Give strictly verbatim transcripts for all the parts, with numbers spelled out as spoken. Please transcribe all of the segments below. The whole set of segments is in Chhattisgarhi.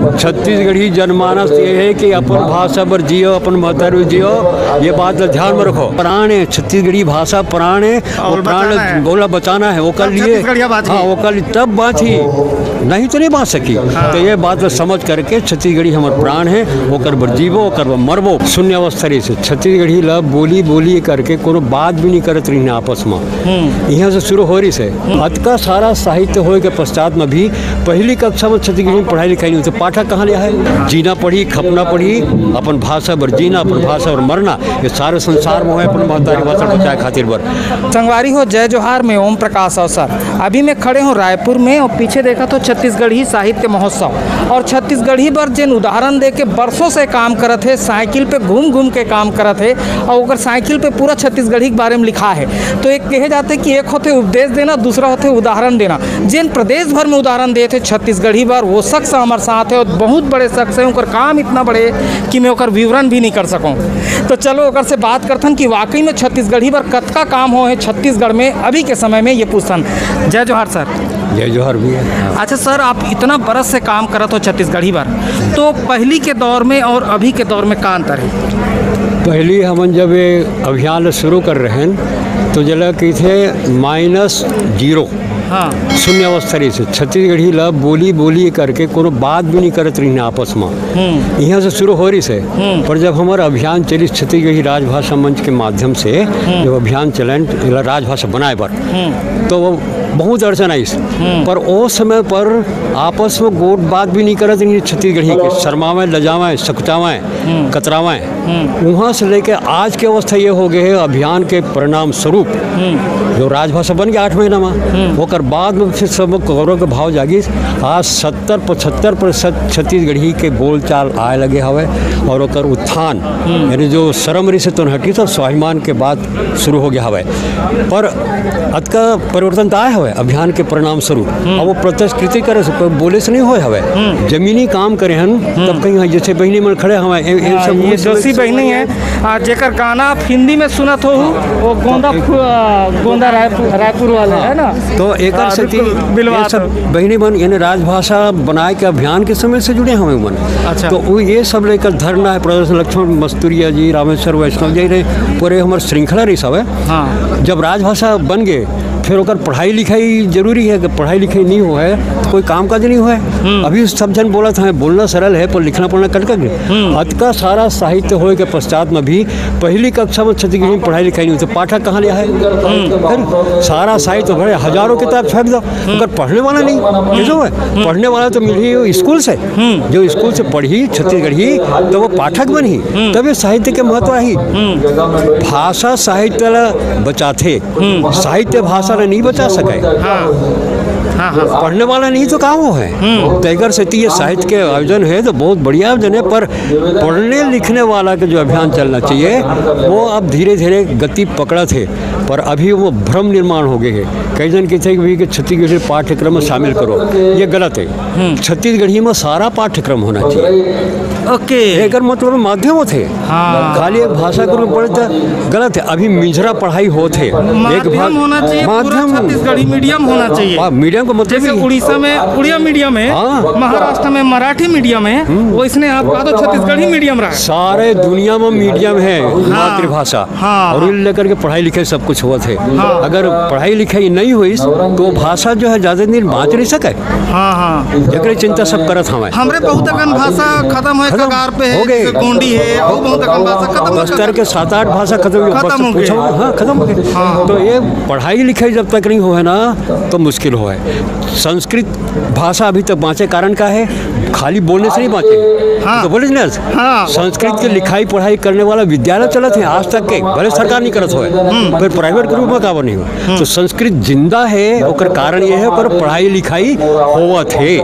छत्तीसगढ़ी जनमानस ये है कि अपन भाषा बर जियो, अपन महतारी जियो, ये बात ला ध्यान में रखो। प्राण है, छत्तीसगढ़ी भाषा प्राण है, वो और प्राण बचाना है। ओला बचाना है, ओकर तब लिए, छत्तीसगढ़िया बाँचही। हाँ, ओकर लिए तब बाँचही, नहीं तो नहीं बाँच सकी। हाँ। तो ये बात ला समझ करके छत्तीसगढ़ी हमर प्राण है, ओकर बर जीवो, ओकर बर मरबो। शून्य अवस्था रहिस हे, छत्तीसगढ़ी ला बोली बोली करके कोनो बात भी नहीं करत रहिन आपस में। हम्म। यहाँ से शुरू हो रहिस हे। अतका सारा साहित्य होए के पश्चात में भी पहली कक्षा में छत्तीसगढ़ी में पढ़ाई लिखाई नहीं होती, पाठक कहाँ ले आए? जीना पढ़ी, खपना पढ़ी, अपन भाषा बर जीना, अपन भाषा बर मरना, ये सारे संसार में होए अपन महतारी भाषा बचाए खातिर बर। संगवारी हो, जय जोहार, मैं ओम प्रकाश अवसर। अभी मैं खड़े हूँ रायपुर में और पीछे देखा तो छत्तीसगढ़ी साहित्य महोत्सव, और छत्तीसगढ़ी बर जेन उदाहरण दे के बरसों से काम करत हे, साइकिल पे घूम घूम के काम करत हे, और ओकर साइकिल पे पूरा छत्तीसगढ़ी के बारे में लिखा है। तो एक कहे जाते कि एक होते उपदेश देना, दूसरा होते उदाहरण देना। जेन प्रदेश भर में उदाहरण देत हे छत्तीसगढ़ी बर, वो शख्स हमर साथ है और बहुत बड़े शख्स है, ओकर काम इतना बड़े कि मैं ओकर विवरण भी नहीं कर सकूँ। तो चलो ओकर से बात करथन कि वाकई में छत्तीसगढ़ी बर कतका काम हो है छत्तीसगढ़ में अभी के समय में, ये पूछथन। जय जोहार सर। जय जोहार भैया। हाँ। अच्छा सर, आप इतना बरस से काम करत हो छत्तीसगढ़ी बर, तो पहली के दौर में और अभी के दौर में का अंतर है? पहली हमन जब ये अभियान शुरू कर रहे हैं तो जेला कहिथे माइनस जीरो, हाँ। शून्य अवस्था रहिस हे। छत्तीसगढ़ी ला बोली बोली करके कोनो बात भी नहीं करत रहिन आपस में। हम्म। यहाँ से शुरू हो रहिस हे। हम्म। पर जब हमर अभियान चलिस छत्तीसगढ़ी राजभाषा मंच के माध्यम से, हम्म। जब अभियान चलाएन एला राजभाषा बनाए बर, हम्म। तो वो बहुत अड़चन आइस। हम्म। पर ओ समय पर आपस में गोठ बात भी नहीं करत रहिन छत्तीसगढ़ी के, शर्मावय, लजावय, सकुचावय, हम्म। कतरावय। हम्म। वहाँ से लेके आज के अवस्था ये हो गए है, अभियान के परिणाम स्वरूप हम्म। जो राजभाषा बन गया आठ महीना में, हम्म। ओकर बाद में फिर सब गौरव के भाव जागिस। आज सत्तर पचहत्तर प्रतिशत छत्तीसगढ़ी के बोलचाल आए लगे हवे और ओकर उत्थान, हम्म। यानी जो शर्म रहिस हे तो हटिस, सब स्वाभिमान के बात शुरू हो गया हवे। पर अतका परिवर्तन तो आए हवे अभियान के परिणाम स्वरूप। हम्म। अब वो प्रत्यक्ष कृति करे से, कोई बोले से नहीं होए हवे। हम्म। जमीनी काम करे हन, हम्म। तब कहीं, हाँ, जैसे बहिनी मन खड़े हवे, ए-, ए हाँ, सब ये कुछ जोशी बहिनी है, आ, जेकर गाना आप हिंदी में सुनत हो, वो गोंदा फु-, आ, गोंदा रायपुर, रायपुर वाले, हाँ। है ना? तो एकर हाँ, सेती बिल्कुल, बिलवा ये सब तो। बहिनी मन, यानी राजभाषा बनाए के अभियान के समय से जुड़े हवे मन। अच्छा। तो वो ये सब लेकर धरना है, प्रदर्शन, लक्ष्मण मस्तुरिया जी, रामेश्वर वैष्णव जी रहे, पूरे हमर श्रृंखला रहिस हवे। हाँ। जब राजभाषा बन गए, फिर ओकर पढ़ाई लिखाई जरूरी है। अगर पढ़ाई लिखाई नहीं हो है, तो कोई काम काज नहीं हो है। हम्म। अभी सब जन बोलत हैं, बोलना सरल है, पर लिखना पढ़ना कटकट है। हम्म। अतका सारा साहित्य होए के पश्चात में भी पहली कक्षा में छत्तीसगढ़ी में पढ़ाई लिखाई नहीं होती, पाठक कहाँ ले आए? हम्म। फिर सारा साहित्य भरे, हजारों किताब फेंक दो, हम्म। अगर पढ़ने वाला नहीं, हम्म। कैसे हुआ? हम्म। पढ़ने वाला तो मिली स्कूल से, हम्म। जो स्कूल से पढ़ी छत्तीसगढ़ी, तो वो पाठक बनी, हम्म। तब ये साहित्य के महत्व आई। हम्म। भाषा साहित्य ला बचाथे, हम्म। साहित्य भाषा ला नहीं बचा सके। हाँ। हाँ, हाँ। पढ़ने वाला नहीं तो का हो है? हम्म। तो एकर सेती ये साहित्य के आयोजन है तो बहुत बढ़िया आयोजन है, पर पढ़ने लिखने वाला के जो अभियान चलना चाहिए, वो अब धीरे धीरे गति पकड़त हे। पर अभी वो भ्रम निर्माण हो गए है। कई जन कहते हैं कि भी कि छत्तीसगढ़ी पाठ्यक्रम में शामिल करो, ये गलत है। हम्म। छत्तीसगढ़ी में सारा पाठ्यक्रम होना चाहिए। ओके। एकर मतलब माध्यम होथे। हाँ। खाली एक भाषा के रूप में पढ़े तो गलत है। अभी मिंझरा पढ़ाई होत हे। एक माध्यम भा-, होना चाहिए, पूरा माध्यम। छत्तीसगढ़ी मीडियम होना चाहिए। हाँ, मीडियम का मतलब जैसे ही उड़ीसा में उड़िया मीडियम है, हाँ। महाराष्ट्र में मराठी मीडियम है, हम्म। वैसने आप कहा तो छत्तीसगढ़ी मीडियम रहा है। सारे दुनिया में मीडियम है, हाँ। मातृभाषा। हाँ, और हाँ। इल लेकर के पढ़ाई लिखाई सब कुछ होत हे। हाँ। अगर पढ़ाई लिखाई नहीं होइस, तो भाषा जो है ज्यादा दिन बाँच नहीं सके। हाँ, हाँ। एकरे चिंता सब करत हवय। हमरे बहुत अकन भाषा खत्म होए खत्म कगार पे हे, हो गए। जैसे गोंडी हे, अउ बहुत अकन भाषा खत्म हो बस्तर गए। के सात आठ भाषा खत्म हो गए। खत्म हो गए। पूछो, हाँ, खत्म हो गए। हाँ। तो ये पढ़ाई लिखाई जब तक नहीं हो है ना, तो मुश्किल हो है। संस्कृत भाषा अभी तक बाँचे, कारण का है? खाली बोलने से नहीं बाँचे। हाँ। तो बोले ना, हाँ। संस्कृत के लिखाई पढ़ाई करने वाला विद्यालय चलत हे आज तक के, भले सरकार नहीं करत होए, हम्म। पर प्राइवेट के रूप में काबर नहीं हो? हम्म। तो संस्कृत जिंदा है, ओकर कारण ये है, ओकर पढ़ाई लिखाई होवत हे।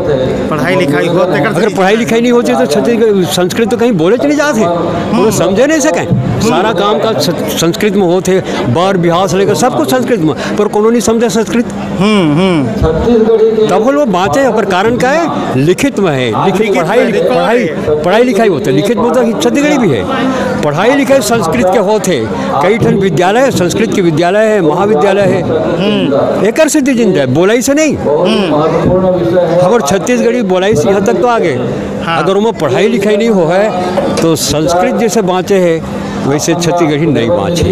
पढ़ाई लिखाई होत, एकर अगर पढ़ाई लिखाई नहीं होती तो छत्तीसगढ़ संस्कृत तो कहीं बोले चले जात हे, वो समझे नहीं सके। सारा काम का स-, संस्कृत में होत हे, बर बिहाव से लेकर सब कुछ संस्कृत में, पर कोनो नहीं समझे संस्कृत। हम्म, हम्म। तब वो बाँचे, ओकर कारण का है? लिखित में है, लिखित लिखित पढ़ाई, में, रिकॉर्ड पढ़ाई, है। पढ़ाई लिखाई होते, लिखित में तो छत्तीसगढ़ी भी है। पढ़ाई लिखाई संस्कृत के होत हे, कई ठन विद्यालय, संस्कृत के विद्यालय है, महाविद्यालय है। हम्म। एकर सेती जिंदा है, बोलाई से नहीं। हम्म। हमर छत्तीसगढ़ी बोलाई से यहाँ तक तो आ गए। हाँ। अगर ओमा पढ़ाई लिखाई नहीं हो है, तो संस्कृत जैसे बाँचे है, वैसे छत्तीसगढ़ी नहीं बाँचे।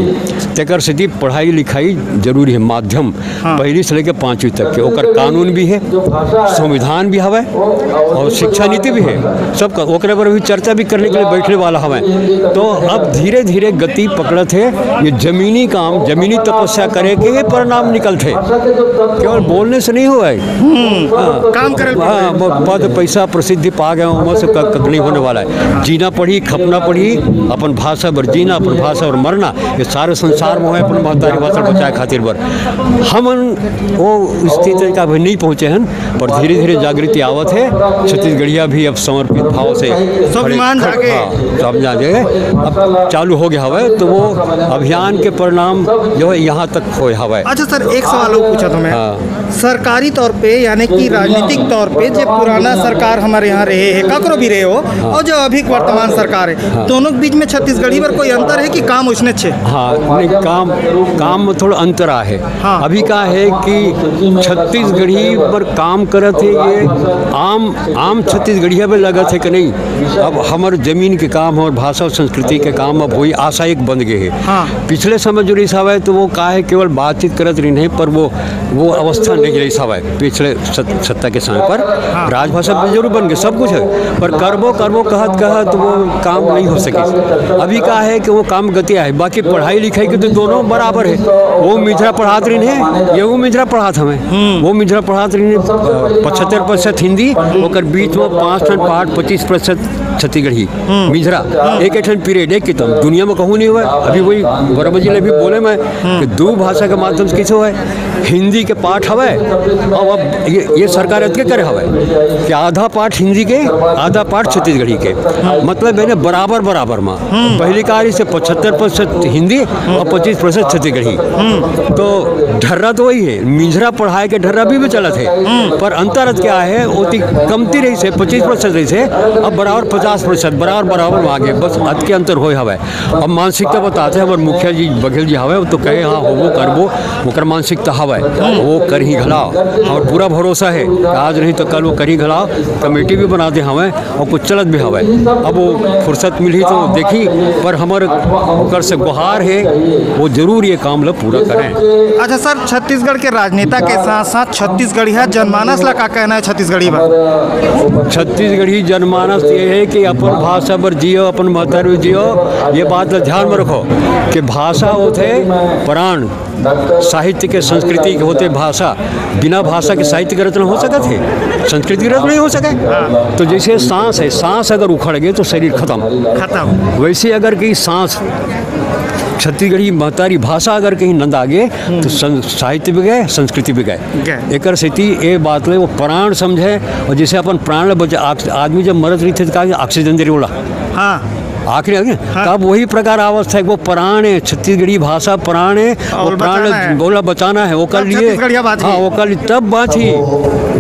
तेकर सेती पढ़ाई लिखाई जरूरी है, माध्यम हाँ। पहली से लेके पाँचवीं तक के। ओकर कानून भी है, संविधान भी हवय और शिक्षा नीति भी है। सबका ओकरे पर भी चर्चा भी करने के लिए बैठने वाला हवय। तो अब धीरे-धीरे गति पकड़त हे, ये जमीनी काम, जमीनी तपस्या करे के ये परिणाम निकलथे। केवल बोलने से नहीं होवय। हम्म, हाँ। काम करे ल हाँ, पड़थे। ब-, पद, पैसा, प्रसिद्धि पा गए, ओमा से क-, क-, नहीं होने वाला है। जीना पड़ही, खपना पड़ही, अपन भाषा बर जीना, अपन भाषा बर मरना, ये सारे संसार में होय अपन महतारी भाषा बचाए खातिर बर। हमन वो स्थिति का अभी नहीं पहुँचे हन, पर धीरे-धीरे जागृति आवत है। छत्तीसगढ़िया भी अब समर्पित भाव से स्वाभिमान खड़े, जागे। हाँ, स्वाभिमान जागे। अब चालू हो गया हवय, तो वो अभियान के परिणाम जो है यहाँ तक होय हवय। अच्छा सर, एक सवाल और पूछा था मैं। हाँ। सरकारी तौर पे, यानी कि राजनीतिक तौर पे, जे पुराना सरकार हमारे यहाँ रहे है, ककरो भी रहे हो, हाँ। और जो अभी वर्तमान सरकार है, हाँ। दोनों के बीच में छत्तीसगढ़ी पर कोई अंतर है कि काम उसने छे? हाँ, नहीं, काम, काम में थोड़ा अंतर आहे। हाँ। अभी का है कि छत्तीसगढ़ी पर काम करत है, ये आम, आम छत्तीसगढ़िया पे लगत है कि नहीं? अब हमर जमीन के काम, हमर भाषा और संस्कृति के काम अब वही आशा एक बन गए है। हाँ। पिछले समय जो रहिस हवय, तो वो का है, केवल बातचीत करत रहिन है, पर वो, वो अवस्था नहीं रहिस हवय पिछले सत-, सत्ता के समय पर। हाँ। राजभाषा जरूर बन गए, सब कुछ है, पर करबो, करबो कहत, कहत वो काम नहीं हो सके। अभी का है कि वो काम गति आहे, बाकी पढ़ाई लिखाई के तो दोनों बराबर है। वो मिझरा पढ़ात रहिन है, ये वो मिझरा पढ़ात हवय। हम्म। वो मिझरा पढ़ात रहिन है, पचहत्तर प्रतिशत हिंदी, ओकर बीच में पाँच ठन पाठ, पच्चीस प्रतिशत छत्तीसगढ़ी। हम्म। मिझरा, एक, एक ठन पीरियड, एक किताब, दुनिया में कहूँ नहीं हुआ है। अभी वही बराबर जी ने भी बोले मैं हम्म। कि दू भाषा के माध्यम से कैसे हुआ है, हिंदी के पाठ हवय, अब, अब ये, ये सरकार अतके करे हवय कि आधा पाठ हिंदी के, आधा पाठ छत्तीसगढ़ी के, मतलब मैंने बराबर बराबर में हम्म। पहली कहानी से पचहत्तर प्रतिशत हिंदी और पच्चीस प्रतिशत छत्तीसगढ़ी। हम्म। तो ढर्रा तो वही है, मिझरा पढ़ाए के ढर्रा भी, भी चलत है, हम्म। पर अंतर क्या है, ओती कमती रहिस हे, पच्चीस प्रतिशत रहिस हे, अब बराबर पचास प्रतिशत, बराबर, बराबर में आगे, बस अतके अंतर होय हवय। अब मानसिकता बताथे, हमर मुखिया जी बघेल जी हवय, वो तो कहे, "हाँ, होबो करबो," ओकर मानसिकता हवय, वो करही घला, और पूरा भरोसा है कि आज नहीं तो कल वो करही घला, कमेटी भी बना दे हवय। और कुछ चलत भी हवय। अब वो फुर्सत मिलही तो देखही, पर हमर ओकर से गुहार है, वो जरूर ये काम ल पूरा करें। अच्छा सर, छत्तीसगढ़ के राजनेता के साथ साथ छत्तीसगढ़िया जनमानस ला का कहना है छत्तीसगढ़ी बर? छत्तीसगढ़ी जनमानस ये है कि अपन भाषा बर जियो, अपन महतारी बर जियो, ये बात ला ध्यान में रखो कि भाषा होथे प्राण, साहित्य के, संस्कृति के होथे भाषा, बिना भाषा के साहित्य के रचना हो सकत हे? संस्कृति के रचना नहीं हो सके। तो जैसे सांस है, सांस अगर उखड़ गए तो शरीर खत्म। खत्म। वैसे अगर कहीं सांस, छत्तीसगढ़ी महतारी भाषा अगर कहीं नंदा गए तो सं-, साहित्य भी गए, संस्कृति भी गए। गए। एकर सेती ए बात ले वो प्राण समझे, और जैसे अपन प्राण ले बचा, आक-, आदमी जब मरत रहिथे तो का ऑक्सीजन जरूरी होला। हाँ। आखिरी, आखिरी। हाँ। तब वही प्रकार अवस्था है, वो प्राण है, छत्तीसगढ़ी भाषा प्राण है, वो ओला प्राण बचाना है। ओला बचाना है, ओकर तब लिए, छत्तीसगढ़िया बाँचही। हाँ, ओकर लिए तब बाँचही,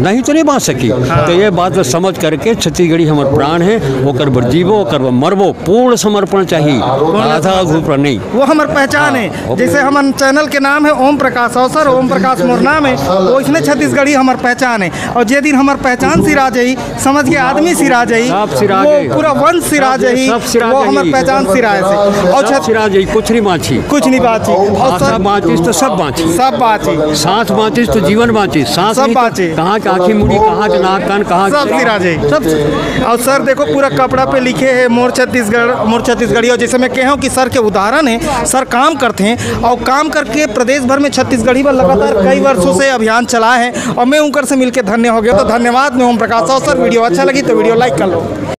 नहीं तो नहीं बाँच सकी। हाँ। तो ये बात समझ करके छत्तीसगढ़ी हमर प्राण है, ओकर बर जीबो, ओकर बर मरबो, पूर्ण समर्पण चाहिए, पूर्ण आधा समर्पण। अधूरा नहीं। वो हमर पहचान हाँ, है। ओके। जैसे हमन चैनल के नाम है ओम प्रकाश अवसर, ओम प्रकाश मोर नाम है, वैसने छत्तीसगढ़ी हमर पहचान है। और जे दिन हमर पहचान सिरा जाही, समझ के आदमी सिरा जाही, सब सिरा वो जाही। पूरा वंश सिरा सब, जाही, सब सिरा वो जाही। हमर पहचान सिराए से। और सब छत- सिरा जाही, कुछ नहीं बाँची। कुछ नहीं बाँची। और भाषा सर बाँचिस तो सब बाँची। सब बाँची। सांस बाँचिस तो जीवन बाँची। सांस सब नहीं तो बाँची। कहाँ के आँखी मुड़ी, कहाँ के नाक कान, कहाँ सब के सिरा जाही। सब सिरा। और सर देखो पूरा कपड़ा पे लिखे है मोर छत्तीसगढ़, मोर छत्तीसगढ़ी। और जैसे मैं कहे हूँ कि सर के उदाहरण है, सर काम करते हैं और काम करके प्रदेश भर में छत्तीसगढ़ी पर लगातार कई वर्षों से अभियान चला है। और मैं उनकर से मिलके धन्य हो गया। तो धन्यवाद, मैं ओम प्रकाश अवसर। वीडियो अच्छा लगी तो वीडियो लाइक कर लो।